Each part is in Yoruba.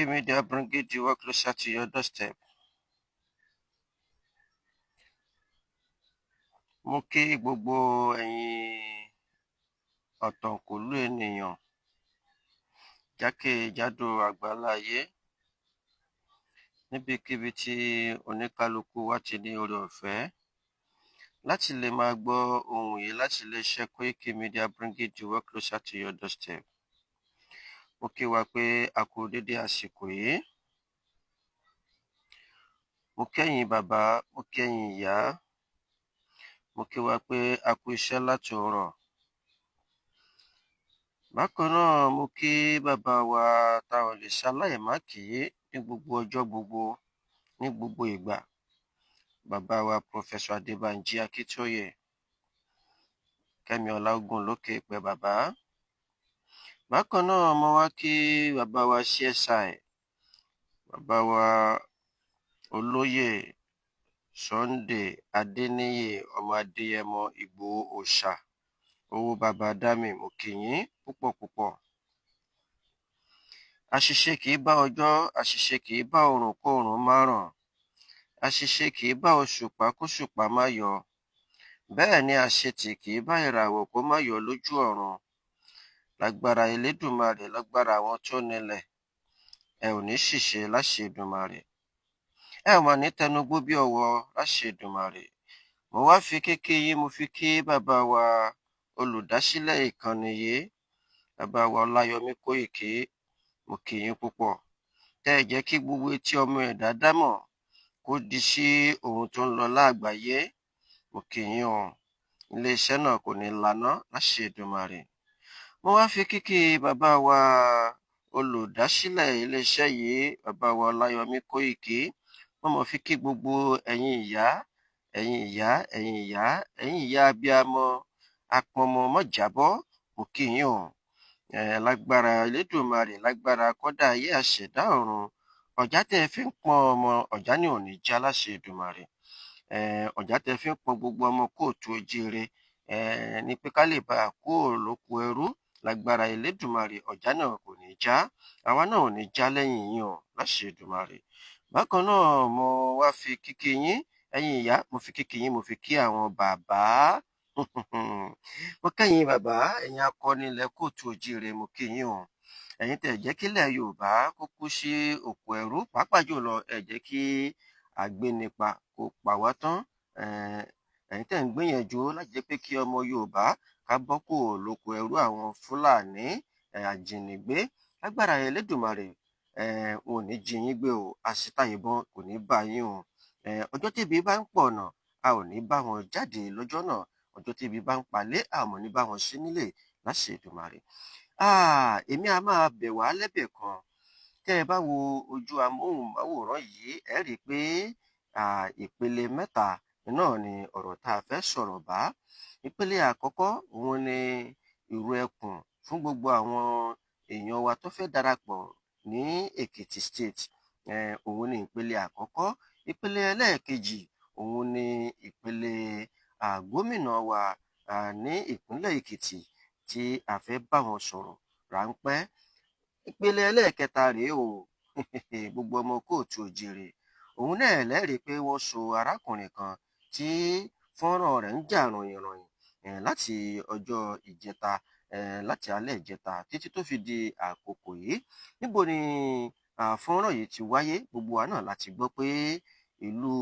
Media, bringing the work closer to your doorstep. Mo kí gbogbo ẹ̀yin ọ̀tọ̀kùlú ènìyàn jákèjádò àgbáláyé, níbikíbi tí oníkálukú wa ti ní oore ọ̀fẹ́ láti lè máa gbọ́ ohùn yìí láti iléeṣẹ́ Koiki Media, bringing the work closer to your doorstep. Mo kí wa pé a kú dédé àsìkò yìí. Mo kẹ́yìn bàbá, mo kẹ́yìn ìyá, mo kí wa pé a kú iṣẹ́ látòórọ̀. Bákan náà, mo kí bàbá wa tá ò lè ṣaláì má kí ní gbogbo ọjọ́ gbogbo, ní gbogbo ìgbà, bàbá wa Professor Adébánjí Akíntóyè. Kẹ́mi Ọláògùn lókè pẹ́ bàbá. Bákan náà, mo wá kí bàbá wa CSI, bàbá wa Olóyè Sunday Adéníyì ọmọ Adéyẹmọ Ìgbòho Òòṣà, owó bàbá dami, mo kí yín púpọ̀ púpọ̀. Àṣìṣe kì í bá ọjọ́, àṣìṣe kì í bá òrùn kóòrùn má ràn, àṣìṣe kì í bá òṣùpá kóṣùpá má yọ, bẹ́ẹ̀ ni àṣetì kì í bá ìràwọ̀ kó má yọ lójú ọ̀run. Lágbára Elédùmarè, lágbára àwọn tó nílẹ̀, ẹ ò ní ṣìṣe láṣẹ Èdùmàrè, ẹ ò mà ní tẹnugbó bí ọwọ́ láṣẹ Èdùmàrè. Mo wá fi kíkí yín, mo fi kí bàbá wa olùdásílẹ̀ ìkànnì yìí, bàbá wa Ọláyọmí Kóìkí. Mo kí yín púpọ̀ tẹ́ ẹ jẹ́ kí gbogbo etí ọmọ ẹ̀dá dámọ̀ kó di sí ohun tó ń lọ láàgbáyé. Mo kí yín o, iléeṣẹ́ náà kò ní laná láṣẹ Èdùmàrè. Mo wá fi kíkí bàbá wa olùdásílẹ̀ iléeṣẹ́ yìí, bàbá wa Ọláyọmí Kóìkí, mo mọ̀ fi kí gbogbo ẹ̀yin ìyá, ẹ̀yin ìyá, ẹ̀yin ìyá, ẹ̀yin ìyá abiyamọ apọnmọ mọ́jàbọ́. Mo kí yín o. Lágbára Elédùmarè, lágbára kọ́dá ayé àṣẹ̀dá ọ̀run, ọ̀já tẹ́ ẹ fi ń pọn ọmọ, ọ̀já ní òní já láṣẹ Èdùmàrè. Ọ̀já tẹ́ ẹ fi ń pọn gbogbo ọmọ kóòtù ojíire ní pé ká lè bá a kúrò lóko ẹrú, lágbára Elédùmarè, ọ̀já náà kò ní já, àwa náà ò ní já lẹ́yìn yín o láṣẹ Èdùmàrè. Bákan náà, mo wá fi kíkí yín, ẹ̀yin ìyá, mo fi kíkí yín, mo fi kí àwọn bàbá. Mo kẹ́yìn bàbá, ẹ̀yin akọni ilẹ̀ kóòtù ojíire, mo kí yín o. Ẹ̀yin tẹ́ jẹ́ kílẹ̀ Yorùbá kó kú sí òkú ẹrú, pàápàá jùlọ ẹ jẹ́ kí agbénipa kó pa wá tán. Ẹ̀yin tẹ́ ń gbìyànjú láti jẹ́ pé kí ọmọ Yorùbá ká bọ́ kúrò lóko ẹrú àwọn Fúlàní ajínigbé, lágbára Elédùmarè, wọn ò ní jí yín gbé o, àṣìta ìbọn kò ní bá yín o. Ọjọ́ tébi bá ń pọ̀nà, a ò ní bá wọn jáde lọ́jọ́ náà. Ọjọ́ tébi bá ń palé, a ò mọ̀ ní bá wọn sí nílé láṣẹ Èdùmàrè. Èmi a máa bẹ̀ wá lẹ́bẹ̀ kan. Tẹ́ ẹ bá wo ojú amóhùnmáwòrán yìí, ẹ rí i pé ìpele mẹ́ta náà ni ọ̀rọ̀ tá a fẹ́ sọ̀rọ̀ bá. Ìpele àkọ́kọ́, òun ni ìró ẹkùn fún gbogbo àwọn èèyàn wa tó fẹ́ darapọ̀ ní Èkìtì State. Òun ni ìpele àkọ́kọ́. Ìpele ẹlẹ́ẹ̀kejì, òun ni ìpele gómìnà wa ní ìpínlẹ̀ Èkìtì tí a fẹ́ bá wọn sọ̀rọ̀ ráńpẹ́. Ìpele ẹlẹ́ẹ̀kẹta rèé o, gbogbo ọmọ kóòtù òjìrè, òun náà lẹ́rìí pé wọ́n so arákùnrin kan tí fọ́nrán rẹ̀ ń jà ròyìnròyìn láti ọjọ́ ìjẹta, láti alẹ́ ìjẹta títí tó fi di àkókò yìí. Níbo ni fọ́nrán yìí ti wáyé? Gbogbo wa náà láti gbọ́ pé ìlú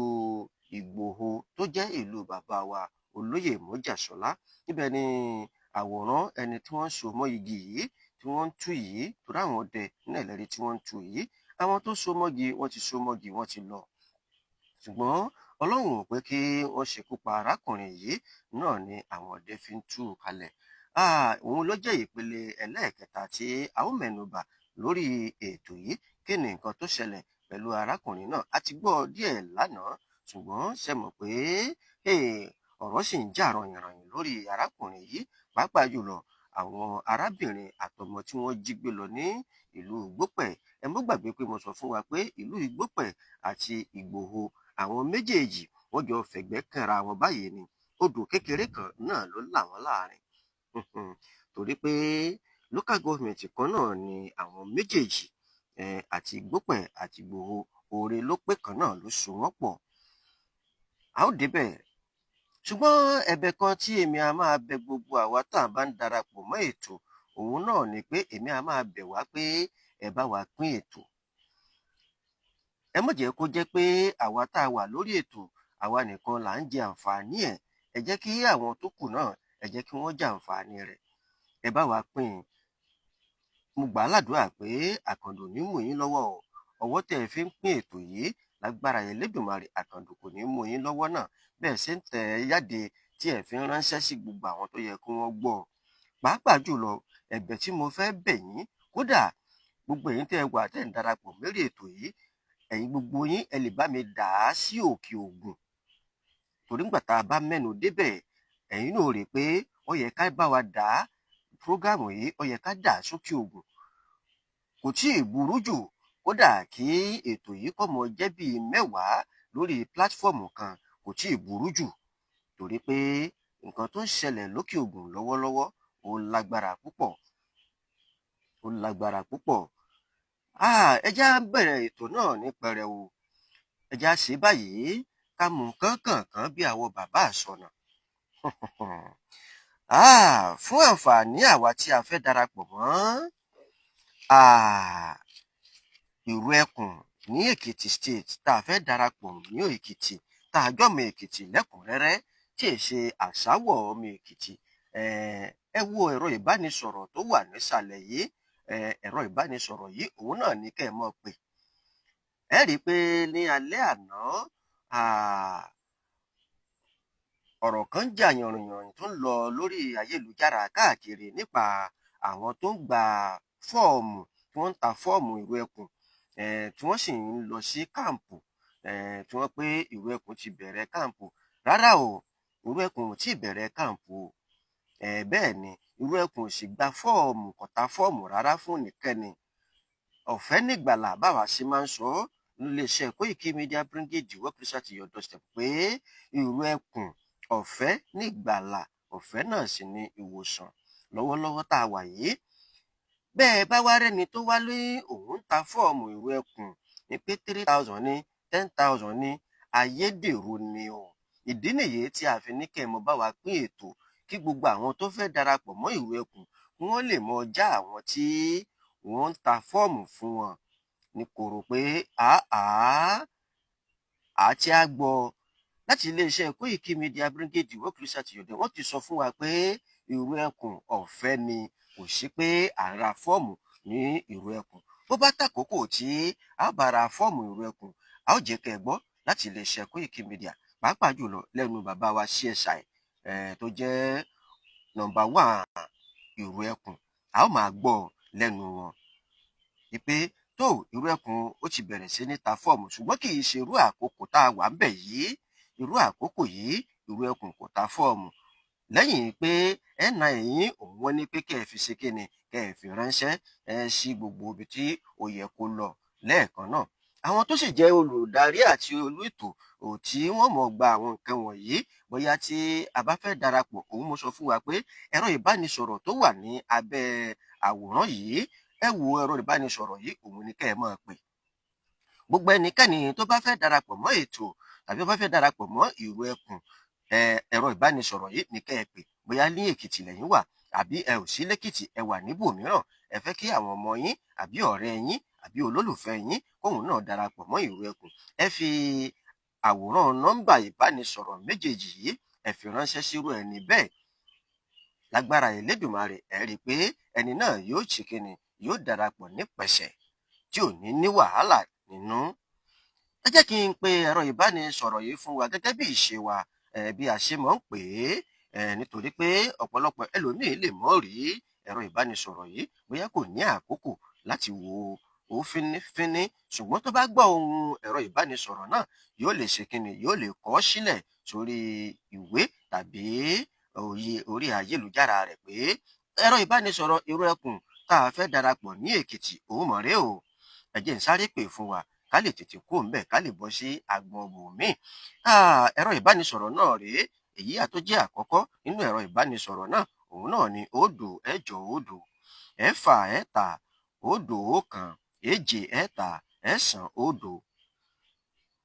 Ìgbòho tó jẹ́ ìlú bàbá wa Olóyè Mọ́jàsọ́lá, níbẹ̀ ni àwòrán ẹni tí wọ́n so mọ́ igi yìí tí wọ́n ń tú yìí, torí àwọn ọdẹ náà lẹ́rìí tí wọ́n ń tú yìí. Àwọn tó so mọ́gi, wọ́n ti so mọ́gi, wọ́n ti lọ, ṣùgbọ́n Ọlọ́run ò pé kí wọ́n ṣekú pa arákùnrin yìí náà ni àwọn ọdẹ fi ń tú u kalẹ̀. Òun ló jẹ́ ìpele ẹlẹ́ẹ̀kẹta tí a ó mẹ́nubà lórí ètò yìí. Kí ni nǹkan tó ṣẹlẹ̀ pẹ̀lú arákùnrin náà? A ti gbọ́ díẹ̀ lánàá, ṣùgbọ́n ṣe mọ̀ pé ọ̀rọ̀ sì ń jà rànyìnrànyìn lórí arákùnrin yìí, pàápàá jùlọ àwọn arábìnrin àtọmọ tí wọ́n jí gbé lọ ní ìlú Ìgbópẹ̀. Ẹ mọ́ gbàgbé pé mo sọ fún wa pé ìlú Ìgbópẹ̀ àti Ìgbòho, àwọn méjèèjì wọ́n jọ fẹ̀gbẹ́ kànra wọn báyìí ni. Odò kékeré kan náà ló là wọ́n láàrin, torí pé local government kan náà ni àwọn méjèèjì. Àti Ìgbópẹ̀ àti Ìgbòho, oore ló pé kan náà ló so wọ́n pọ̀. A ó débẹ̀, ṣùgbọ́n ẹ̀bẹ̀ kan tí èmi a máa bẹ̀ gbogbo àwa tá a bá ń darapọ̀ mọ́ ètò, òun náà ni pé èmi a máa bẹ̀ wá pé ẹ bá wa pín ètò. Ẹ má jẹ́ kó jẹ́ pé àwa tá a wà lórí ètò, àwa nìkan là ń jẹ àǹfààní ẹ̀. Ẹ jẹ́ kí àwọn tó kù náà, ẹ jẹ́ kí wọ́n jẹ àǹfààní rẹ̀. Ẹ bá wa pín in. Mo gbà á ládùúrà pé àkàndùn ní mú yín lọ́wọ́ o. Ọwọ́ tẹ́ ẹ fi ń pín ètò yìí, lágbára Elédùmarè, àkàndùn kò ní mú yín lọ́wọ́ náà. Bẹ́ẹ̀ ṣe ń tẹ̀ ẹ́ jáde tí ẹ fi ń ránṣẹ́ sí gbogbo àwọn tó yẹ kí wọ́n gbọ́. Pàápàá jùlọ, ẹ̀bẹ̀ tí mo fẹ́ bẹ̀ yín, kódà gbogbo ẹ̀yin tẹ́ ẹ wà tẹ́ ẹ ń darapọ̀ mẹ́rì ètò yìí, ẹ̀yin gbogbo yín, ẹ lè bá mi dà á sí Òkè Ògùn, torí ńgbà tá a bá mẹ́nu débẹ̀, ẹ̀yin náà rí i pé ó yẹ ká bá wa dà á program yìí, ó yẹ ká dà á sókè Ògùn. Kò tí ì burú jù, kódà kí ètò yìí kọ́ mọ jẹ́ bíi 10 lórí platform kan, kò tí ì burú jù, torí pé nǹkan tó ń ṣẹlẹ̀ lókè Ògùn lọ́wọ́lọ́wọ́, ó lágbára púpọ̀, ó lágbára púpọ̀. Ẹ já bẹ̀rẹ̀ ètò náà ní pẹrẹu. Ẹ já ṣe báyìí, ká mú kánkànkán bí àwọn bàbá àsọnà. Fún àǹfààní àwa tí a fẹ́ darapọ̀ mọ́ Ìrù Ẹkùn ní Èkìtì State, tá a fẹ́ darapọ̀ ní Èkìtì, tá a jọ́mọ Èkìtì lẹ́kùnrẹ́rẹ́, tí è ṣe àṣàwọ̀ ọmọ Èkìtì, ẹ wo ẹ̀rọ ìbánisọ̀rọ̀ tó wà nísàlẹ̀ yìí. Ẹ̀rọ ìbánisọ̀rọ̀ yìí, òun náà ní kẹ́ ẹ mọ̀ pé ẹ rí i pé ní alẹ́ àná, ọ̀rọ̀ kan jà yànrìnyànrìn tó ń lọ lórí ayélujára káàkiri nípa àwọn tó ń gba fọ́ọ̀mù, tí wọ́n ń ta fọ́ọ̀mù Ìrù Ẹkùn, tí wọ́n sì ń lọ sí camp, tí wọ́n pé Ìrù Ẹkùn ti bẹ̀rẹ̀ camp. Rárá o, Ìrù Ẹkùn ò tí ì bẹ̀rẹ̀ camp o. Bẹ́ẹ̀ ni, Ìrù Ẹkùn ò sì gba fọ́ọ̀mù, kò ta fọ́ọ̀mù rárá fún ẹnikẹ́ni. Ọ̀fẹ́ nígbàlà, báwa ṣe máa ń sọ ọ́ níléeṣẹ́ Koiki Media, bringing the world closer to your doorstep, pé Ìrù Ẹkùn, ọ̀fẹ́ nígbàlà, ọ̀fẹ́ náà sì ni ìwòsàn lọ́wọ́lọ́wọ́ tá a wà yìí. Bẹ́ẹ̀ bá wá rẹ́ni tó wá lé òun ta fọ́ọ̀mù Ìrù Ẹkùn ní pé 3,000 ní, 10,000 ní, ayédèrú ni o. Ìdí nìyí tí a fi ní kẹ́ ẹ mọ bá wa pín ètò, kí gbogbo àwọn tó fẹ́ darapọ̀ mọ́ Ìrù Ẹkùn, kí wọ́n lè mọ já àwọn tí wọ́n ń ta fọ́ọ̀mù fún wọn ní kò rò pé àá àti á gbọ́ láti iléeṣẹ́ Koiki Media, bringing the world closer to your door. Wọ́n ti sọ fún wa pé Ìrù Ẹkùn, ọ̀fẹ́ ni, kò sí pé à ń ra fọ́ọ̀mù ní Ìrù Ẹkùn. Bó bá tàkókò tí a bá ra fọ́ọ̀mù Ìrù Ẹkùn, a ó jẹ́ kẹ́ ẹ gbọ́ láti iléeṣẹ́ Koiki Media, pàápàá jùlọ lẹ́nu bàbá wa CSI, tó jẹ́ number one Ìrù Ẹkùn. A ó máa gbọ́ lẹ́nu wọn wípé tó Ìrù Ẹkùn ó ti bẹ̀rẹ̀ sí ní ta fọ́ọ̀mù, ṣùgbọ́n kì í ṣe irú àkókò tá a wà ń bẹ̀ yìí. Irú àkókò yìí, Ìrù Ẹkùn kò ta fọ́ọ̀mù, lẹ́yìn pé NIN yín, òun wọ́n ní pé kẹ́ ẹ fi ṣe kíni, kẹ́ ẹ fi ránṣẹ́ ẹ sí gbogbo ibi tí ó yẹ kó lọ lẹ́ẹ̀kan náà. Àwọn tó sì jẹ́ olùdarí àti olú ètò tí wọ́n mọ̀ gba àwọn nǹkan wọ̀nyí, bóyá tí a bá fẹ́ darapọ̀, òun mo sọ fún wa pé ẹ̀rọ ìbánisọ̀rọ̀ tó wà ní abẹ́ àwòrán yìí, ẹ wo ẹ̀rọ ìbánisọ̀rọ̀ yìí, òun ni kẹ́ ẹ máa pè. Gbogbo ẹnikẹ́ni tó bá fẹ́ darapọ̀ mọ́ ètò tàbí bá fẹ́ darapọ̀ mọ́ Ìrù Ẹkùn, ẹ̀rọ ìbánisọ̀rọ̀ yìí ni kẹ́ ẹ pè. Bóyá ní Èkìtì lẹ́yìn wà, àbí ẹ ò sí lẹ́kìtì, ẹ wà níbòmíràn, ẹ fẹ́ kí àwọn ọmọ yín àbí ọ̀rẹ́ yín àbí olólùfẹ́ yín kóun náà darapọ̀ mọ́ Ìrù Ẹkùn, ẹ fi àwòrán nọ́mbà ìbánisọ̀rọ̀ méjèèjì yìí, ẹ fi ránṣẹ́ sírú ẹni bẹ́ẹ̀. Lágbára Elédùmarè, ẹ rí i pé ẹni náà yóò ṣe kíni, yóò darapọ̀ nípẹ̀sẹ̀ tí ò ní ní wàhálà nínú. Ẹ jẹ́ kí n pe ẹ̀rọ ìbánisọ̀rọ̀ yìí fún wa gẹ́gẹ́ bí ìṣe wa, bí a ṣe máa ń pè é, nítorí pé ọ̀pọ̀lọpọ̀ ẹlòmíín lè mọ̀ rí ẹ̀rọ ìbánisọ̀rọ̀ yìí, bóyá kò ní àkókò láti wo ó fínífíní, ṣùgbọ́n tó bá gbọ́ ohun ẹ̀rọ ìbánisọ̀rọ̀ náà, yóò lè ṣe kíni, yóò lè kọ sílẹ̀ sórí ìwé tàbí òye orí ayélujára rẹ̀ pé ẹ̀rọ ìbánisọ̀rọ̀ Ìrù Ẹkùn tá a fẹ́ darapọ̀ ní Èkìtì, òun mọ̀ rèé o. Ẹ jẹ́ n sáré pè fún wa, ká lè tètè kúrò ńbẹ̀, ká lè bọ́ sí agbọn bòmíì. Ẹ̀rọ ìbánisọ̀rọ̀ náà rèé. Èyí àtó jẹ́ àkọ́kọ́ nínú ẹ̀rọ ìbánisọ̀rọ̀ náà, òun náà ni 0 8 0 6 3 0 1 èje ẹ̀ta ẹ̀sán òdo.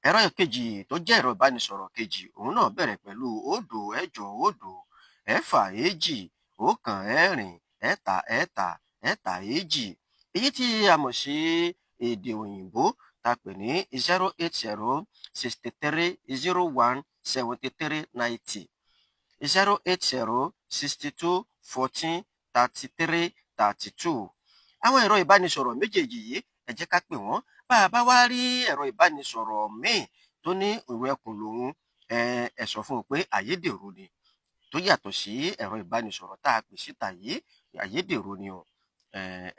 Ẹ̀rọ kejì tó jẹ́ ẹ̀rọ ìbánisọ̀rọ̀ kejì, òun náà bẹ̀rẹ̀ pẹ̀lú òdo ẹ̀jọ òdo ẹ̀fà èjì ọ̀kan ẹ̀rin ẹ̀ta ẹ̀ta ẹ̀ta èjì, èyí tí a mọ̀ sí èdè òyìnbó tá a pè ní 08063017390, 08062143332. Àwọn ẹ̀rọ ìbánisọ̀rọ̀ méjèèjì yìí, ẹ jẹ́ ká pè wọ́n. Bá a bá wá rí ẹ̀rọ ìbánisọ̀rọ̀ míì tó ní Ìrù Ẹkùn lòun, ẹ sọ fún un pé ayédèrú ni, tó yàtọ̀ sí ẹ̀rọ ìbánisọ̀rọ̀ tá a pè síta yìí. Ayédèrú ni o.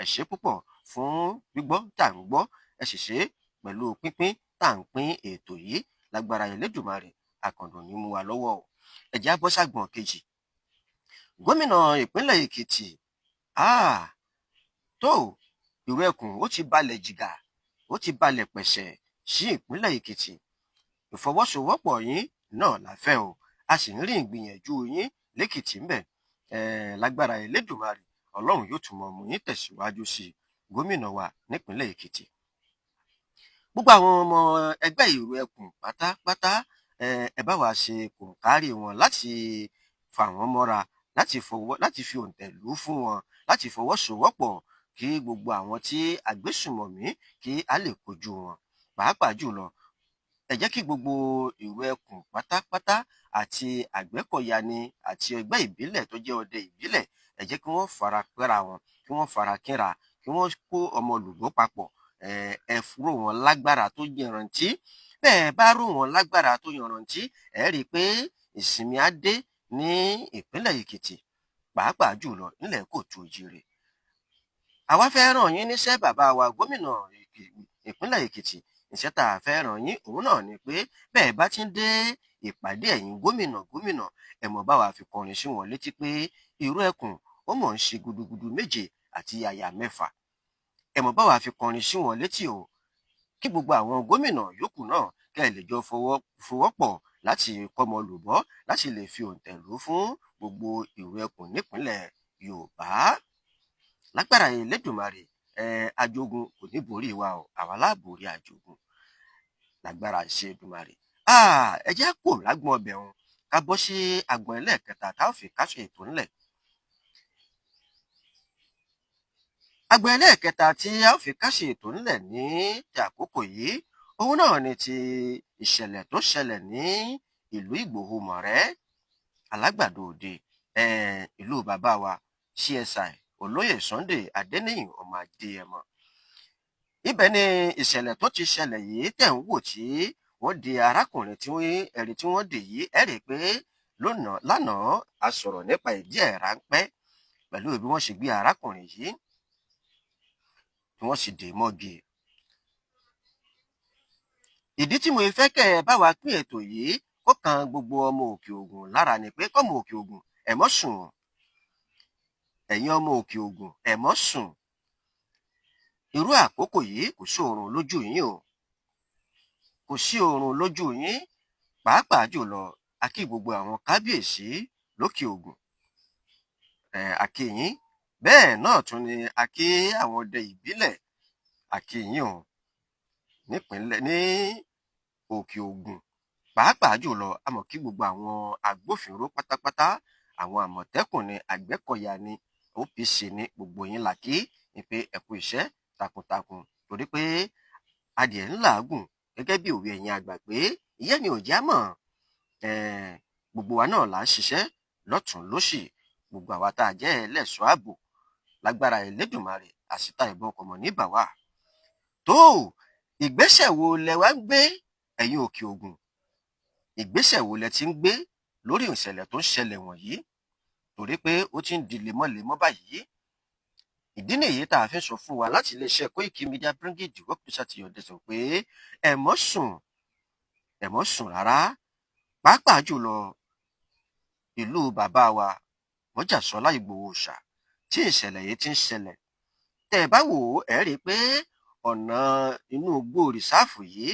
Ẹ ṣé púpọ̀ fún gbígbọ́ tá à ń gbọ́. Ẹ sì ṣé pẹ̀lú pínpín tá à ń pín ètò yìí. Lágbára Elédùmarè, àkàndùn ní mú wa lọ́wọ́ o. Ẹ jẹ́ á bọ́ ságbọ̀n kejì. Gómìnà ìpínlẹ̀ Èkìtì tó Ìrù Ẹkùn, ó ti balẹ̀ jìgà, ó ti balẹ̀ pẹ̀sẹ̀ sí ìpínlẹ̀ Èkìtì. Ìfọwọ́sowọ́pọ̀ yín náà la fẹ́ o. A sì ń rí ìgbìyànjú yín lẹ́kìtì ń bẹ̀. Lágbára Elédùmarè, Ọlọ́run yóò tún mọ̀ mú yín tẹ̀síwájú sí i, gómìnà wa nípínlẹ̀ Èkìtì. Gbogbo àwọn ọmọ ẹgbẹ́ Ìrù Ẹkùn pátápátá, ẹ bá wa ṣe kòǹkárí wọn láti fà wọ́n mọ́ra, láti fọwọ́, láti fi òǹtẹ̀ lù fún wọn, láti fọwọ́sowọ́pọ̀ kí gbogbo àwọn tí agbésùmọ̀mí, kí á lè kojú wọn. Pàápàá jùlọ, ẹ jẹ́ kí gbogbo Ìrù Ẹkùn pátápátá àti Àgbẹ̀kọ̀yà ni àti ẹgbẹ́ ìbílẹ̀ tó jẹ́ ọdẹ ìbílẹ̀, ẹ jẹ́ kí wọ́n fara pẹ́ra wọn, kí wọ́n fara kínra, kí wọ́n kó ọmọ olùgbò papọ̀. Ẹ ró wọn lágbára tó yanrantí. Bẹ́ẹ̀ bá ró wọn lágbára tó yanrantí, ẹ rí i pé ìsinmi á dé ní ìpínlẹ̀ Èkìtì, pàápàá jùlọ nílẹ̀ kóòtù òjìrè. Àwa fẹ́ ràn yín níṣẹ́, bàbá wa gómìnà ìpínlẹ̀ Èkìtì. Iṣẹ́ tá a fẹ́ ràn yín, òun náà ni pé bẹ́ẹ̀ bá ti ń dé ìpàdé ẹ̀yin gómìnà gómìnà, ẹ mọ̀ bá wa fi kọrin sí wọn létí pé Ìrù Ẹkùn ó mọ̀ ń ṣe gudugudu méje àti yàyà mẹ́fà. Ẹ mọ̀ bá wa fi kọrin sí wọn létí o, kí gbogbo àwọn gómìnà yòókù náà kẹ́ ẹ lè jọ fọwọ́pọ̀ láti kọ́mọ lùbọ́, láti lè fi òǹtẹ̀ lù fún gbogbo Ìrù Ẹkùn nípínlẹ̀ Yorùbá. Lágbára Elédùmarè, ẹ ajogun kò ní borí wa o, àwa la borí ajogun lágbára ṣe Èdùmàrè. Ẹ jẹ́ kó lágbọ́n ọbẹ̀ wọn, ká bọ́ sí agbọ̀n ẹlẹ́ẹ̀kẹta tá a fi kásẹ̀ ètò ńlẹ̀. Agbọ̀n ẹlẹ́ẹ̀kẹta tí a fi kásẹ̀ ètò ńlẹ̀ ní ti àkókò yìí, òun náà ni ti ìṣẹ̀lẹ̀ tó ṣẹlẹ̀ ní ìlú Ìgbòho Mọ̀rẹ́, Alágbàdo Òde, ìlú bàbá wa CSI Olóyè Sunday Adéníyì ọmọ Adéyẹmọ. Ibẹ̀ ni ìṣẹ̀lẹ̀ tó ti ṣẹlẹ̀ yìí tẹ̀ ń wò tí wọ́n di arákùnrin tí ẹ̀rí tí wọ́n dè yìí. Ẹ rí i pé lánàá a sọ̀rọ̀ nípa ìdí ẹ̀ ráńpẹ́ pẹ̀lú bí wọ́n ṣe gbé arákùnrin yìí tí wọ́n sì dè mọ́gi. Ìdí tí mo fẹ́ kẹ́ ẹ bá wa pín ètò yìí kó kan gbogbo ọmọ Òkè Ògùn lára ni pé kọ́mọ Òkè Ògùn, ẹ mọ́ sùn. Ẹ̀yin ọmọ Òkè Ògùn, ẹ mọ́ sùn. Irú àkókò yìí, kò sí oorun lójú yín o, kò sí oorun lójú yín. Pàápàá jùlọ, a kí gbogbo àwọn kábíyèsí lókè Ògùn, a kí yín. Bẹ́ẹ̀ náà tún ni a kí àwọn ọdẹ ìbílẹ̀, a kí yín o nípínlẹ̀ ní Òkè Ògùn. Pàápàá jùlọ, a mọ̀ kí gbogbo àwọn agbófinró pátápátá, àwọn Àmọ̀tẹ́kùn ni, Àgbẹ̀kọ̀yà ni, OPC ni, gbogbo yín là kí ni pé ẹ kú iṣẹ́ takuntakun, torí pé adìẹ ń làágùn gẹ́gẹ́ bí òwe ẹ̀yin àgbà pé ìyẹn ni ò já mọ̀. Gbogbo wa náà là ń ṣiṣẹ́ lọ́tùn lósì, gbogbo àwa tá a jẹ́ ẹlẹ́ṣọ́ ààbò. Lágbára Elédùmarè, àsìta ìbọn kò mọ̀ ní bà wá. Tó ìgbésẹ̀ wo lẹ wá ń gbé, ẹ̀yin Òkè Ògùn? Ìgbésẹ̀ wo lẹ ti ń gbé lórí ìṣẹ̀lẹ̀ tó ń ṣẹlẹ̀ wọ̀nyí? Torí pé ó ti ń di lemọ́lemọ́ báyìí. Ìdí nìyí tá a fi ń sọ fún wa láti iléeṣẹ́ Koiki Media, bringing the work closer to your desk, pé ẹ mọ́ sùn, ẹ mọ́ sùn rárá. Pàápàá jùlọ ìlú bàbá wa Mọ́jàsọ́lá Ìgbòho Òòṣà tí ìṣẹ̀lẹ̀ yìí ti ń ṣẹlẹ̀. Tẹ́ ẹ bá wò ó, ẹ rí i pé ọ̀nà inú igbó reserve yìí,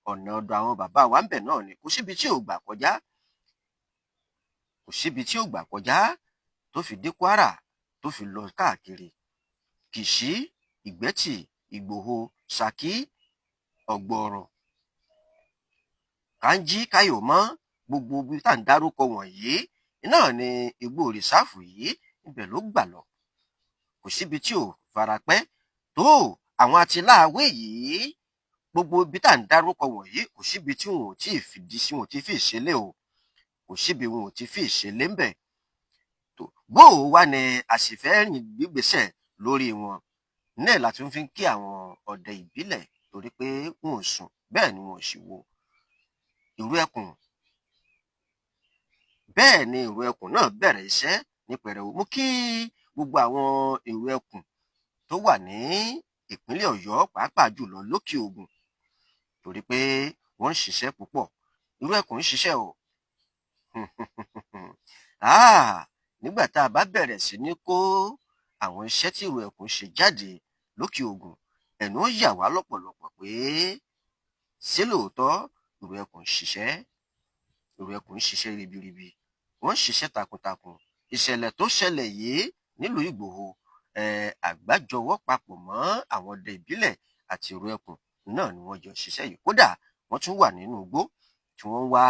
ọ̀nà ọ̀dọ̀ àwọn bàbá wa ń bẹ̀ náà ni. Kò síbi tí ò gbà kọjá, kò síbi tí ò gbà kọjá tó fi dé Kwara, tó fi lọ káàkiri Kìṣí, Ìgbẹ́tì, Ìgbòho, Ṣakí, Ọ̀gbọ̀ọ̀rọ̀, Kánjí, Káyọ̀mọ́, gbogbo ibi tá à ń dárúkọ wọ̀nyí náà ni igbó rìsáàfù yìí ibẹ̀ ló gbà lọ. Kò síbi tí ò farapẹ́ tó àwọn atiláwé yìí. Gbogbo ibi tá à ń dárúkọ wọ̀nyí, kò síbi tí wọn ò tí ì fìdí sí, wọn ò tí ì fi ìṣẹ̀lẹ̀ o, kò síbi wọn ò tí ì fi ìṣẹ̀lẹ̀ ń bẹ̀. Tó bó o wá ní a sì fẹ́ rìn gbígbésẹ̀ lórí wọn náà la tún fi ń kí àwọn ọdẹ ìbílẹ̀, torí pé wọn ò sùn, bẹ́ẹ̀ ni wọn ò sì wo ìrú ẹkùn. Bẹ́ẹ̀ ni ìrú ẹkùn náà bẹ̀rẹ̀ iṣẹ́ ní pẹrẹu. Mú kí gbogbo àwọn ìrú ẹkùn tó wà ní ìpínlẹ̀ Ọ̀yọ́, pàápàá jùlọ lókè Ògùn, torí pé wọ́n ń ṣiṣẹ́ púpọ̀. Ìrú ẹkùn ń ṣiṣẹ́ o. Nígbà tá a bá bẹ̀rẹ̀ sí ní kó àwọn iṣẹ́ tí ìrú ẹkùn ṣe jáde lókè Ògùn, ẹnu ó yà wá lọ́pọ̀lọpọ̀ pé ṣé lóòótọ́ ìrú ẹkùn ń ṣiṣẹ́. Ìrú ẹkùn ń ṣiṣẹ́ ribiribi, wọ́n ń ṣiṣẹ́ takuntakun. Ìṣẹ̀lẹ̀ tó ṣẹlẹ̀ yìí nílùú Ìgbòho, àgbájọwọ́ papọ̀ mọ́ àwọn ọdẹ ìbílẹ̀ àti ìrú ẹkùn náà ni wọ́n jọ ṣiṣẹ́ yìí. Kódà wọ́n tún wà nínú igbó tí wọ́n ń wá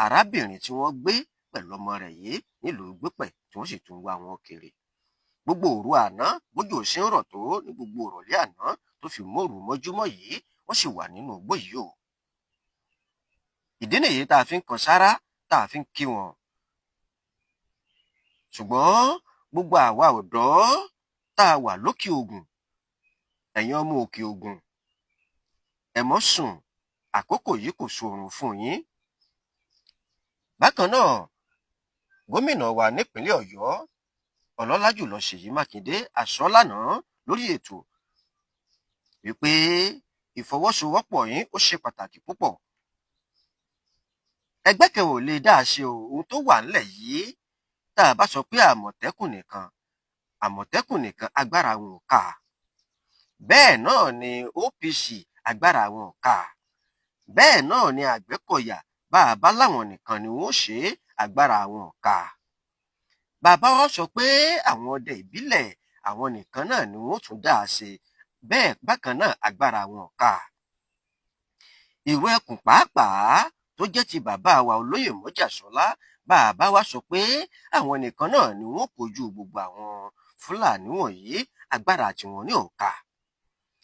arábìnrin tí wọ́n gbé pẹ̀lú ọmọ rẹ̀ yìí nílùú Gbípẹ̀, tí wọ́n sì tún wá wọn kiri gbogbo òru àná. Bójú ò ṣe ń rọ̀ tó ní gbogbo òrọ̀lẹ́ àná tó fi mọ́rù mọ́júmọ́ yìí, wọ́n sì wà nínú igbó yìí o. Ìdí nìyí tá a fi ń kan sára, tá a fi ń kí wọn. Ṣùgbọ́n gbogbo àwa ọ̀dọ́ tá a wà lókè Ògùn, ẹ̀yin ọmọ òkè Ògùn, ẹ mọ́ sùn, àkókò yìí kò sòrùn fún yín. Bákan náà, gómìnà wa nípínlẹ̀ Ọ̀yọ́, ọlọ́lá jùlọ Ṣèyí Mákindé, àṣọ lánàá lórí ètò wípé ìfọwọ́sowọ́pọ̀ yín ó ṣe pàtàkì púpọ̀. Ẹgbẹ́ kan ò lè dá a ṣe o. Ohun tó wà ńlẹ̀ yìí, tá a bá sọ pé Àmọ̀tẹ́kùn nìkan, Àmọ̀tẹ́kùn nìkan, agbára wọn ò ká. Bẹ́ẹ̀ náà ni OPC, agbára wọn ò ká. Bẹ́ẹ̀ náà ni Àgbẹ̀kọ̀yà, bá a bá láwọn nìkan ni wọ́n ṣe é, agbára wọn ò ká. Bàbá wa sọ pé àwọn ọdẹ ìbílẹ̀, àwọn nìkan náà ni wọ́n tún dá a ṣe, bẹ́ẹ̀ bákan náà agbára wọn ò ká. Ìrú ẹkùn pàápàá tó jẹ́ ti bàbá wa olóyè Mọ́jàsọ́lá, bàbá wa sọ pé àwọn nìkan náà ni wọ́n kojú gbogbo àwọn Fúlàní wọ̀nyí, agbára tiwọn ní ò ká.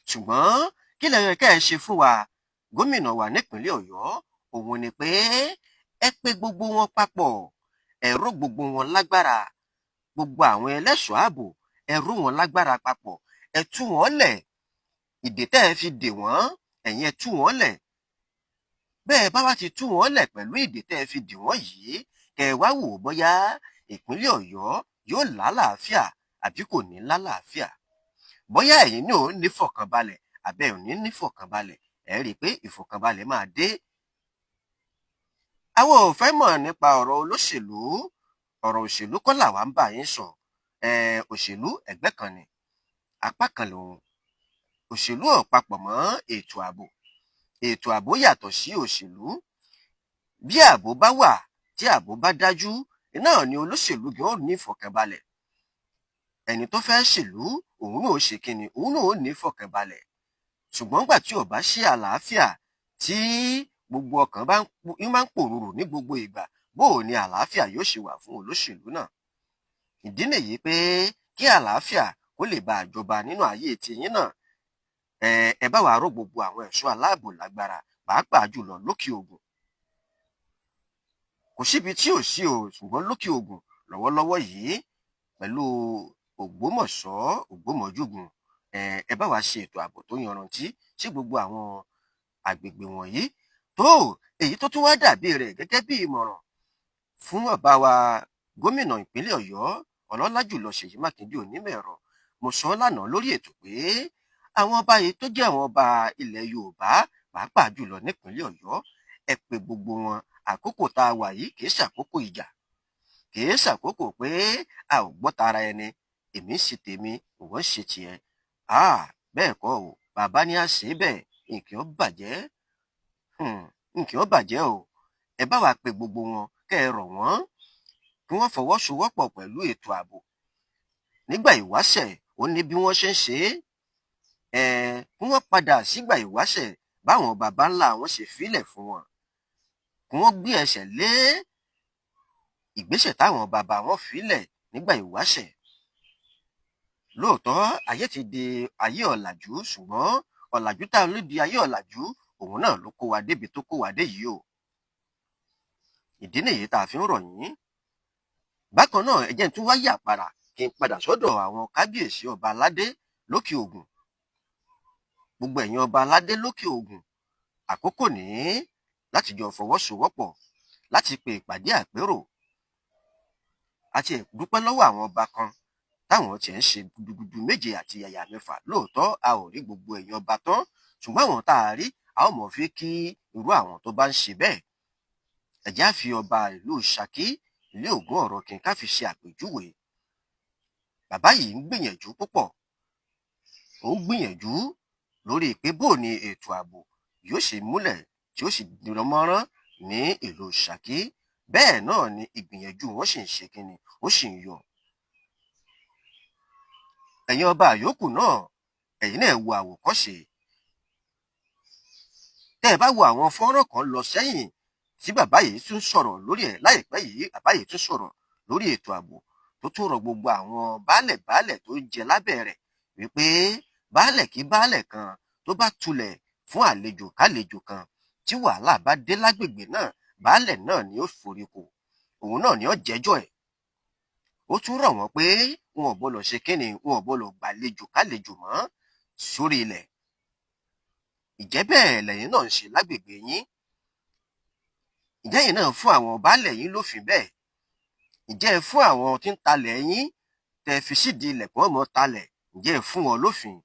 Ṣùgbọ́n kí lẹ yẹ kẹ́ ẹ ṣe fún wa, gómìnà wa nípínlẹ̀ Ọ̀yọ́? Òun ni pé ẹ pè gbogbo wọn papọ̀, ẹ ró gbogbo wọn lágbára, gbogbo àwọn ẹlẹ́ṣọ̀ọ́ ààbò, ẹ ró wọn lágbára papọ̀, ẹ tú wọn lẹ̀. Ìdè tẹ́ ẹ fi dè wọ́n, ẹ̀yin ẹ tú wọn lẹ̀. Bẹ́ẹ̀ bá wá ti tú wọn lẹ̀ pẹ̀lú ìdè tẹ́ ẹ fi dè wọ́n yìí, kẹ́ ẹ wá wò ó bóyá ìpínlẹ̀ Ọ̀yọ́ yóò lálàáfíà àbí kò ní lálàáfíà, bóyá ẹ̀yin náà ò ní fọkànbalẹ̀ àbẹ́ ò ní ní fọkànbalẹ̀. Ẹ rí i pé ìfọkànbalẹ̀ máa dé. Àwọn ò fẹ́ mọ̀ nípa ọ̀rọ̀ olóṣèlú, ọ̀rọ̀ òṣèlú kọ́ làwa ń bá yín sọ. Òṣèlú ẹgbẹ́ kan ni, apá kan lòun. Òṣèlú ò papọ̀ mọ́ ètò ààbò, ètò ààbò yàtọ̀ sí òṣèlú. Bí ààbò bá wà, tí ààbò bá dájú náà ni olóṣèlú gan ó ní ìfọ̀kànbalẹ̀. Ẹni tó fẹ́ ṣèlú, òun náà ó ṣe kíni, òun náà ó ní ìfọ̀kànbalẹ̀. Ṣùgbọ́n gbà tí ò bá sí àlàáfíà, tí gbogbo ọkàn bá ń pòrúurú ní gbogbo ìgbà, bó o ní àlàáfíà yóò ṣe wà fún olóṣèlú náà? Ìdí nìyí pé kí àlàáfíà kó lè bá àjọba nínú ayé tiyín náà, ẹ bá wa ró gbogbo àwọn ẹ̀ṣọ́ aláàbò lágbára, pàápàá jùlọ lókè Ògùn. Kò síbi tí ò sí o, ṣùgbọ́n lókè Ògùn lọ́wọ́lọ́wọ́ yìí pẹ̀lú Ògbómọ̀ṣọ́, Ògbómọ̀júgun, ẹ bá wa ṣe ètò ààbò tó yanrantí sí gbogbo àwọn àgbègbè wọ̀nyí. Tó èyí tó tún wá dàbí rẹ̀ gẹ́gẹ́ bí ìmọ̀ràn fún bàbá wa gómìnà ìpínlẹ̀ Ọ̀yọ́, ọlọ́lá jùlọ Ṣèyí Mákindé onímọ̀-ẹ̀rọ, mo sọ lánàá lórí ètò pé àwọn ọba yìí tó jẹ́ àwọn ọba ilẹ̀ Yorùbá, pàápàá jùlọ nípínlẹ̀ Ọ̀yọ́, ẹ pè gbogbo wọn. Àkókò tá a wà yìí kì í ṣàkókò ìjà, kì í ṣàkókò pé a ò gbọ́ tara ẹni, èmi ń ṣe tèmi, ìwọ ń ṣe tiẹ̀. Bẹ́ẹ̀ kọ́ o. Bàbá ní a ṣe bẹ́ẹ̀, nǹkan ó bàjẹ́, nǹkan ó bàjẹ́ o. Ẹ bá wa pe gbogbo wọn, kẹ́ ẹ rọ̀ wọ́n kí wọ́n fọwọ́sowọ́pọ̀ pẹ̀lú ètò ààbò. Nígbà ìwáṣẹ̀, ó ní bí wọ́n ṣe ń ṣe é. Kí wọ́n padà sígbà ìwáṣẹ̀ báwọn baba ńlá wọn ṣe fílẹ̀ fún wọn, kí wọ́n gbé ẹsẹ̀ lé ìgbésẹ̀ táwọn baba wọn fílẹ̀ nígbà ìwáṣẹ̀. Lóòótọ́ ayé ti di ayé ọ̀làjú, ṣùgbọ́n ọ̀làjú tá a ló di ayé ọ̀làjú òun náà ló kó wa débi tó kó wa dé yìí o. Ìdí nìyí tá a fi ń rọ̀ yín. Bákan náà, ẹ jẹ́ n tún wá yà padà kí n padà sọ́dọ̀ àwọn kábíyèsí ọba aládé lókè Ògùn. Gbogbo ẹ̀yin ọba aládé lókè Ògùn, àkókò ní láti jọ fọwọ́sowọ́pọ̀ láti pe ìpàdé àpérò. Àti dúpẹ́ lọ́wọ́ àwọn ọba kan táwọn tiẹ̀ ń ṣe gudugudu méje àti yàyà mẹ́fà. Lóòótọ́ a ò rí gbogbo ẹ̀yin ọba tán, ṣùgbọ́n àwọn tá a rí a ó mọ̀ fi kí irú àwọn tó bá ń ṣe bẹ́ẹ̀. Ẹ jẹ́ á fi ọba ìlú Ṣakí, ilé Ògún ọ̀rọ̀ kí n ká fi ṣe àpèjúwe. Bàbá yìí ń gbìyànjú púpọ̀, ó ń gbìyànjú lórí pé bó ni ètò ààbò yóò ṣe múlẹ̀ tí ó sì dánmọ́rán ní ìlú Ṣakí. Bẹ́ẹ̀ náà ni ìgbìyànjú wọn sì ń ṣe kínni, ó sì ń yọ. Ẹ̀yin ọba àyókù náà, ẹ̀yin náà wo àwòkọ́ṣe. Tẹ́ ẹ bá wo àwọn fọ́nrán kan lọ sẹ́yìn tí bàbá yìí tún sọ̀rọ̀ lórí ẹ̀ láìpẹ́ yìí, bàbá yìí tún sọ̀rọ̀ lórí ètò ààbò tó tún rọ gbogbo àwọn baálẹ̀ baálẹ̀ tó ń jẹ lábẹ́ rẹ̀ wípé baálẹ̀ kí baálẹ̀ kan tó bá tulẹ̀ fún àlejò kálejò kan tí wàhálà bá dé lágbègbè náà, baálẹ̀ náà ni ó foríko, òun náà ni ó jẹ́jọ́ ẹ̀. Ó tún rọ̀ wọ́n pé wọn ò gbọ́dọ̀ ṣe kíni, wọn ò gbọ́dọ̀ gbàlejò kálejò mọ́ sórí ilẹ̀. Ìjẹ́ bẹ́ẹ̀ lẹ́yìn náà ń ṣe lágbègbè yín? Ǹjẹ́ ẹ̀yin náà fún àwọn baálẹ̀ yín lófin bẹ́ẹ̀? Ǹjẹ́ ẹ fún àwọn tí ń talẹ̀ yín tẹ́ fi sídìí ilẹ̀ kí wọ́n mọ́ talẹ̀, ǹjẹ́ ẹ fún wọn lófin?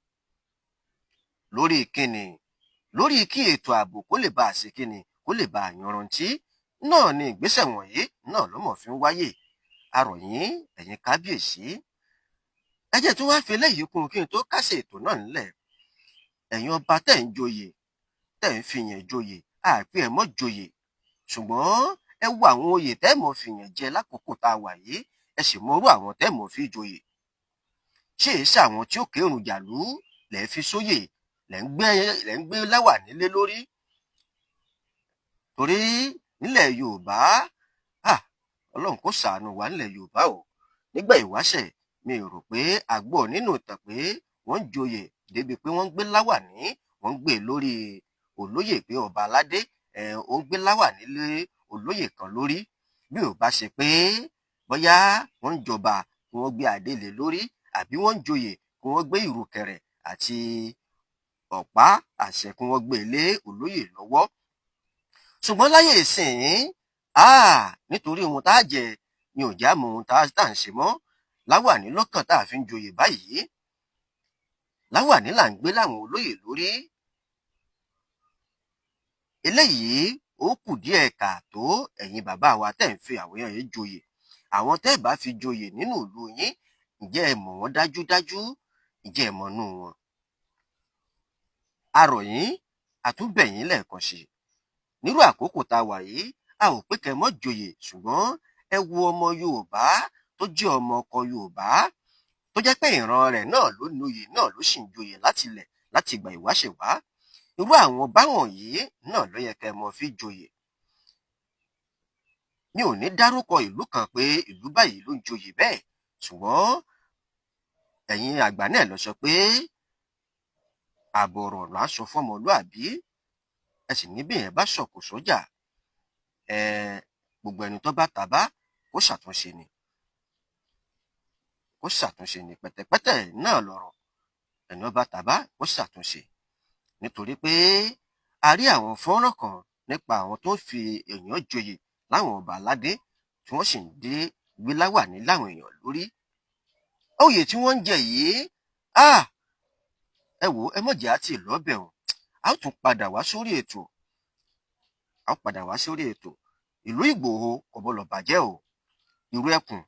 Lórí kíni? Lórí kí ètò ààbò kó lè bá a ṣe kíni, kó lè bá a yanrantí náà ni ìgbésẹ̀ wọ̀nyí náà ló mọ̀ fi ń wáyè. A rọ̀ yín, ẹ̀yin kábíyèsí. Ẹ jẹ́ tún wá fi eléyìí kún kí n tó kásẹ̀ ètò náà nílẹ̀. Ẹ̀yin ọba tẹ́ ń joyè, tẹ́ ń fi yàn joyè, àpé ẹ mọ́ joyè, ṣùgbọ́n ẹ wo àwọn oyè tẹ́ mọ̀ fi yàn jẹ lákòókò tá a wà yìí, ẹ sì mọrú àwọn tẹ́ mọ̀ fi joyè. Ṣé èé ṣe àwọn tí ó kérun jàlú lẹ́ fi sóyè, lẹ́ ń gbé láwà nílé lórí? Torí nílẹ̀ Yorùbá, Ọlọ́run kó ṣàánú wa nílẹ̀ Yorùbá o. Nígbà ìwáṣẹ̀ mi rò pé a gbọ́ nínú ìtàn pé wọ́n ń joyè débi pé wọ́n ń gbé láwàní, wọ́n ń gbé lórí olóyè pé ọba aládé ó ń gbé láwàní lé olóyè kan lórí. Bí ò bá ṣe pé bóyá wọ́n ń jọba kí wọ́n gbé adé lé lórí, àbí wọ́n ń joyè kí wọ́n gbé ìrùkẹ̀rẹ̀ àti ọ̀pá àṣẹ kí wọ́n gbé lé olóyè lọ́wọ́. Ṣùgbọ́n láyé ìsìn, nítorí ohun tá a jẹ ni ò já mọ ohun tá à ń ṣe mọ́. Láwàní lọ́kàn tá a fi ń joyè báyìí, láwàní là ń gbé láwọn olóyè lórí. Eléyìí ó kù díẹ̀ káàtó. Ẹ̀yin bàbá wa tẹ́ ń fi àwọn èèyàn yìí joyè, àwọn tẹ́ bá fi joyè nínú ìlú yín, ǹjẹ́ ẹ mọ̀ wọ́n dájúdájú? Ǹjẹ́ ẹ mọ̀ nú wọn? A rọ̀ yín, a tún bẹ̀ yín lẹ́ẹ̀kan sí i. Nírú àkókò tá a wà yìí, a ò pé kẹ́ mọ́ joyè, ṣùgbọ́n ẹ wo ọmọ Yorùbá tó jẹ́ ọmọ ọkọ Yorùbá tó jẹ́ pé ìran rẹ̀ náà ló noyè náà ló sì ń joyè láti ilẹ̀ láti ìgbà ìwáṣẹ̀ wá. Irú àwọn báwọn yìí náà ló yẹ kẹ́ mọ́ fi joyè. Mi ò ní dárúkọ ìlú kan pé ìlú báyìí ló ń joyè bẹ́ẹ̀, ṣùgbọ́n ẹ̀yin àgbà náà lọ sọ pé ààbọ̀ ọ̀rọ̀ là ń sọ fọ́mọlúàbí, ẹ sì ní bí èèyàn bá sọ̀kò sọ́jà, gbogbo ẹni tó bá tàbá kó ṣàtúnṣe ni, kó ṣàtúnṣe ni, pẹ̀tẹ̀pẹ̀tẹ̀ náà lọ̀rọ̀, ẹni ó bá tàbá kó ṣàtúnṣe. Nítorí pé a rí àwọn fọ́nrán kan nípa àwọn tó ń fi èèyàn joyè láwọn ọba aládé tí wọ́n sì ń dé gbé láwàní láwọn èèyàn lórí. Oyè tí wọ́n ń jẹ yìí, ẹ wò, ẹ mọ̀jẹ̀ á ti lọ́bẹ̀ o. A ó tún padà wá sórí ètò, a ó padà wá sórí ètò. Ìlú Ìgbòho kò gbọdọ̀ bàjẹ́ o. Ìrù Ẹkùn,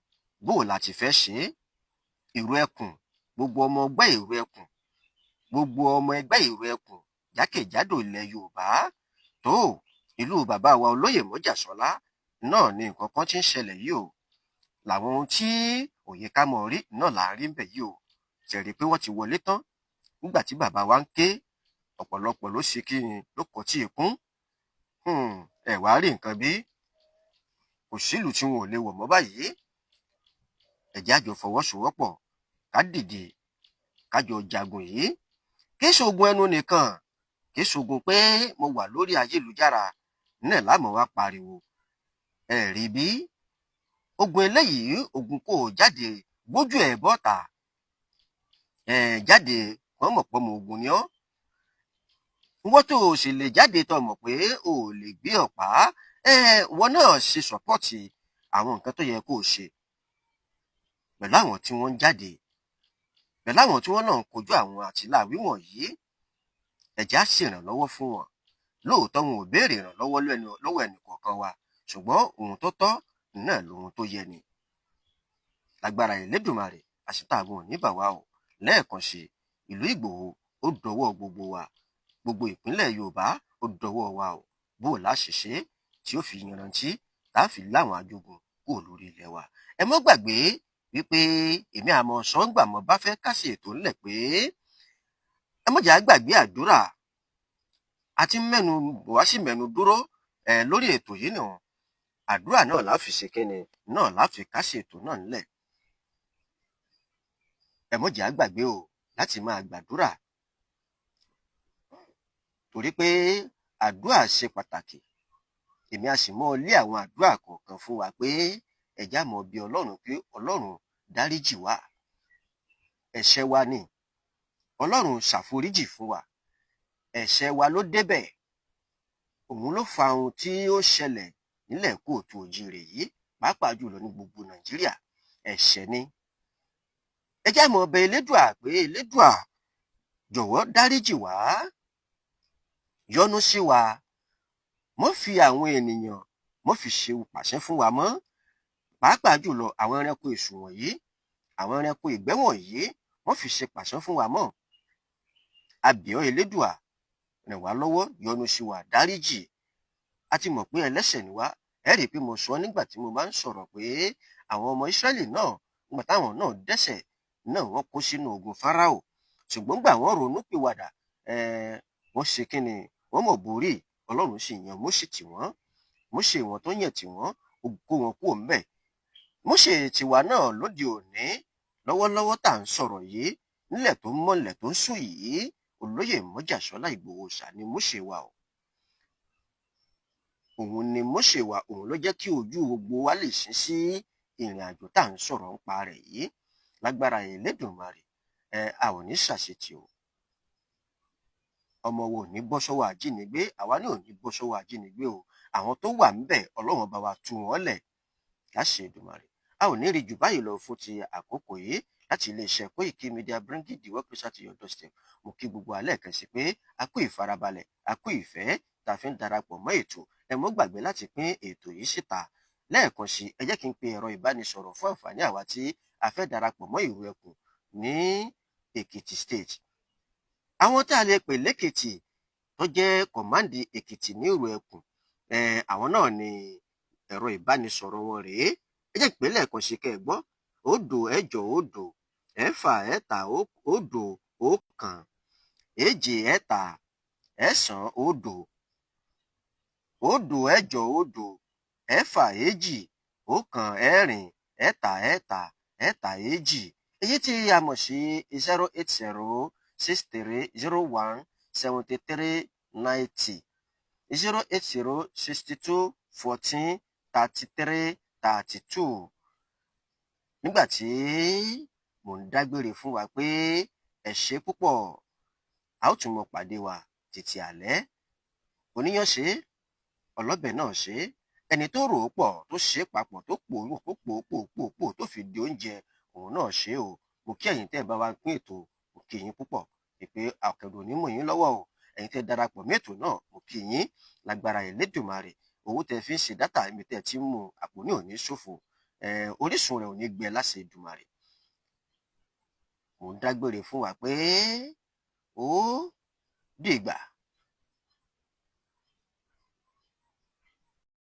bó o la ti fẹ́ ṣe é? Ìrù Ẹkùn, gbogbo ọmọ ẹgbẹ́ Ìrù Ẹkùn, gbogbo ọmọ ẹgbẹ́ Ìrù Ẹkùn jákèjádò ilẹ̀ Yorùbá tó ìlú bàbá wa olóyè Mọ́jàsọ́lá náà ni nǹkan kan ti ń ṣẹlẹ̀ yìí o. Làwọn ohun tí òye ká mọ̀ rí náà là ń rí ń bẹ̀ yìí o. Ṣẹ̀rí pé wọ́n ti wọlé tán. Nígbà tí bàbá wa ń ké, ọ̀pọ̀lọpọ̀ ló ṣe kí ni, ló kọ tí ikún. Ẹ wá rí nǹkan bí kò sílùú tí wọn ò lè wọ̀ mọ́ báyìí. Ẹ jẹ́ á jọ fọwọ́sowọ́pọ̀, ká dìde, ká jọ jagun yìí. Kì í ṣogun ẹnu nìkan, kì í ṣogun pé mo wà lórí ayélujára náà láàmú wá pariwo. Ẹ rí bí ogun eléyìí, ogun kò jáde gbójú ẹ̀ bọ́ta, ẹ̀ jáde, wọ́n mọ̀ pé ọmọ ogun ni ọ́. Wọ́n tó o sì lè jáde tó mọ̀ pé o ò lè gbé ọ̀pá ẹ, wọ́n náà ṣe support àwọn nǹkan tó yẹ kó o ṣe pẹ̀lú àwọn tí wọ́n ń jáde, pẹ̀lú àwọn tí wọ́n náà ń kojú àwọn àtìláàwí wọ̀nyí. Ẹ jẹ́ á ṣèrànlọ́wọ́ fún wọn. Lóòótọ́, wọn ò béèrè ìrànlọ́wọ́ lọ́wọ́ ẹnì kọ̀ọ̀kan wa, ṣùgbọ́n ohun tó tọ́ náà lohun tó yẹ ni. Lágbára Elédùmarè, àṣetàgùn ò ní bà wá o. Lẹ́ẹ̀kan sí, ìlú Ìgbòho, ó dọwọ́ gbogbo wa. Gbogbo ìpínlẹ̀ Yorùbá, ó dọwọ́ wa o. Bó o láṣìṣe tí ó fi yanrantí, tá a fi láwọn ajogun kúrò lórí ilẹ̀ wa. Ẹ mọ́ gbàgbé wípé èmi àmọ́ sọ́ngbà mọ́ bá fẹ́ kásì ètò ńlẹ̀ pé ẹ mọ̀jà gbàgbé àdúrà àti mẹ́nu wá sí mẹ́nu dúró ẹ lórí ètò yìí nù. Àdúrà náà la fi ṣe kíni náà la fi kásì ètò náà ńlẹ̀. Ẹ mọ̀jà gbàgbé o láti máa gbàdúrà, torí pé àdúrà ṣe pàtàkì. Èmi a sì mọ lé àwọn àdúrà kọ̀ọ̀kan fún wa pé ẹ̀já mọ̀ bí Ọlọ́run pé Ọlọ́run dáríjì wá, ẹ̀ṣẹ̀ wa ni. Ọlọ́run ṣàforíjì fún wa, ẹ̀ṣẹ̀ wa ló débẹ̀. Òun ló fa ohun tí ó ṣẹlẹ̀ nílẹ̀ kóòtù òjìrè yìí, pàápàá jùlọ ní gbogbo Nàìjíríà. Ẹ̀ṣẹ̀ ni. Ẹ já mọ̀ bẹ̀ Elédùà pé Elédùà, jọ̀wọ́ dáríjì wá, yọ́nú sí wa, mọ́ fi àwọn ènìyàn mọ́ fi ṣe pàṣẹ fún wa mọ́, pàápàá jùlọ àwọn ẹranko èṣù wọ̀nyí, àwọn ẹranko ìgbẹ́ wọ̀nyí, wọ́n fi ṣe pàṣẹ fún wa mọ́. Abìọ́ Elédùà, ràn wá lọ́wọ́, yọ́nú sí wa, dáríjì. A ti mọ̀ pé ẹlẹ́ṣẹ̀ ni wá. Ẹ rí i pé mo sọ nígbà tí mo bá ń sọ̀rọ̀ pé àwọn ọmọ Ísírẹ́lì náà, nígbà táwọn náà dẹ́ṣẹ̀ náà, wọ́n kó sínú ogun Fáráò, ṣùgbọ́n gbà wọ́n ronú pìwàdà, wọ́n ṣe kíni, wọ́n mọ̀ borí. Ọlọ́run sì yan Mósè tì wọ́n. Mósè wọn tó yàn tì wọ́n, ó kó wọn kúrò ńbẹ̀. Mósè tiwa náà lóde òní, lọ́wọ́lọ́wọ́ tá à ń sọ̀rọ̀ yìí, nílẹ̀ tó mọ́lẹ̀ tó ń sùn yìí, olóyè Mọ́jàsọ́lá Ìgbòho ṣà ni Mósè wa o. Òun ni Mósè wa. Òun ló jẹ́ kí ojú gbogbo wa lè ṣí sí ìrìn àjò tá à ń sọ̀rọ̀ nípa rẹ̀ yìí. Lágbára Elédùmarè, ẹ a ò ní ṣàṣetì o. Ọmọ wo ò ní bọ́ sọ́wọ́ ajínigbé, àwa náà ò ní bọ́ sọ́wọ́ ajínigbé o. Àwọn tó wà ńbẹ̀, Ọlọ́run bá wa tú wọn lẹ̀ láṣẹ Èdùmàrè. A ò ní rí jù báyìí lọ fún ti àkókò yìí láti iléeṣẹ́ Koiki Media, bringing the work closer to your doorstep. Mo kí gbogbo alẹ́ kan sí pé a kú ìfarabalẹ̀, a kú ìfẹ́ tá a fi ń darapọ̀ mọ́ ètò. Ẹ mọ́ gbàgbé láti pín ètò yìí síta. Lẹ́ẹ̀kan sí, ẹ jẹ́ kí n pe ẹ̀rọ ìbánisọ̀rọ̀ fún àǹfààní àwa tí a fẹ́ darapọ̀ mọ́ Ìrù Ẹkùn ní Èkìtì State. Àwọn tá a lè pè lẹ́kìtì tó jẹ́ command Èkìtì ní Ìrù Ẹkùn, àwọn náà ni ẹ̀rọ ìbánisọ̀rọ̀ wọn rèé. Ẹ jẹ́ ìpè lẹ́ẹ̀kan sí kẹ́ ẹ gbọ́: 0 8 0 6 3 0 1 2 3 9 0. 0 8 0 6 2 1 4 3 3 3 2, èyí tí a mọ̀ sí 08063017390, 08062143332. Nígbà tí mò ń dágbére fún wa pé ẹ ṣé púpọ̀, a ó tún mọ pàdé wa títí alẹ́. Oníyàn ṣe, ọlọ́bẹ̀ náà ṣe, ẹni tó rò ó pọ̀, tó ṣe é papọ̀, tó pò ó pò pò pò pò pò tó fi di oúnjẹ, òun náà ṣe o. Mo kí ẹ̀yin tẹ́ ẹ bá wa pín ètò, mo kí yín púpọ̀ pé àkàndùn ní mọ̀ yín lọ́wọ́ o. Ẹ̀yin tẹ́ darapọ̀ mẹ́tò náà, mo kí yín. Lágbára Elédùmarè, owó tẹ́ fi ń ṣe data, ibi tẹ́ ti ń mú àpò ní òní ṣòfò, orísun rẹ̀ ò ní gbẹ láṣẹ Èdùmàrè. Mò ń dágbére fún wa pé ó dìgbà.